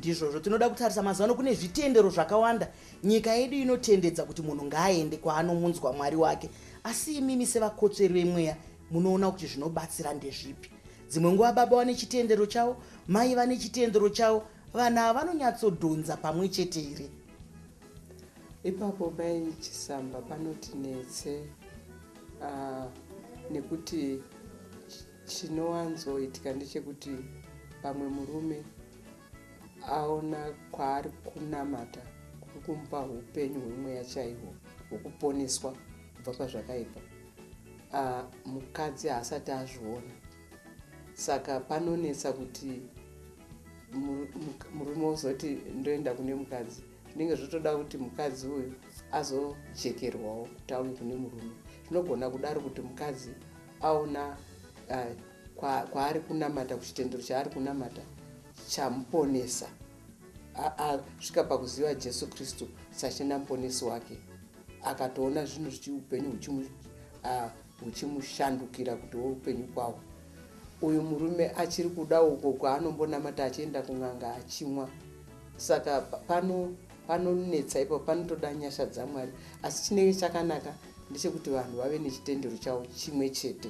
Ndizvozvo tinoda kutarisa. Mazuva ano kune zvitendero zvakawanda. Nyika yedu inotendedza kuti munhu ngaaende kwaanomunzwa Mwari wake, asi imimi sevakotsveri vemweya munoona kuti zvinobatsira ndezvipi? Dzimwe nguva baba vane chitendero chavo, mai vane chitendero chavo, vanhu ava vanonyatsodhonza pamwe chete here? Ipapo mai Chisamba panoti netse nekuti chinowanzoitika ndechekuti pamwe murume aona kwaari kunamata kuri kumupa upenyu hwemweya chaihwo hwekuponeswa kubva pazvakaipa. Mukadzi haasati azviona, saka panonetsa kuti murume uzoti ndoenda kune mukadzi. Zvinenge zvotoda kuti mukadzi uyu azojekerwawo kuti auye kune murume. Zvinogona kudaro kuti mukadzi aona kwaari kunamata, kuchitendero chaari kunamata chamuponesa, asvika pakuziva Jesu Kristu sachena muponesi wake, akatoona zvinhu zvichiupenyu huchimushandukira kuti upenyu kwawo. Uyu murume achiri kuda uko kwaanombonamata achienda kun'anga achimwa. Saka panonetsa ipapo, panotoda nyasha dzaMwari. Asi chinenge chakanaka ndechekuti vanhu vave nechitendero chavo chimwe chete.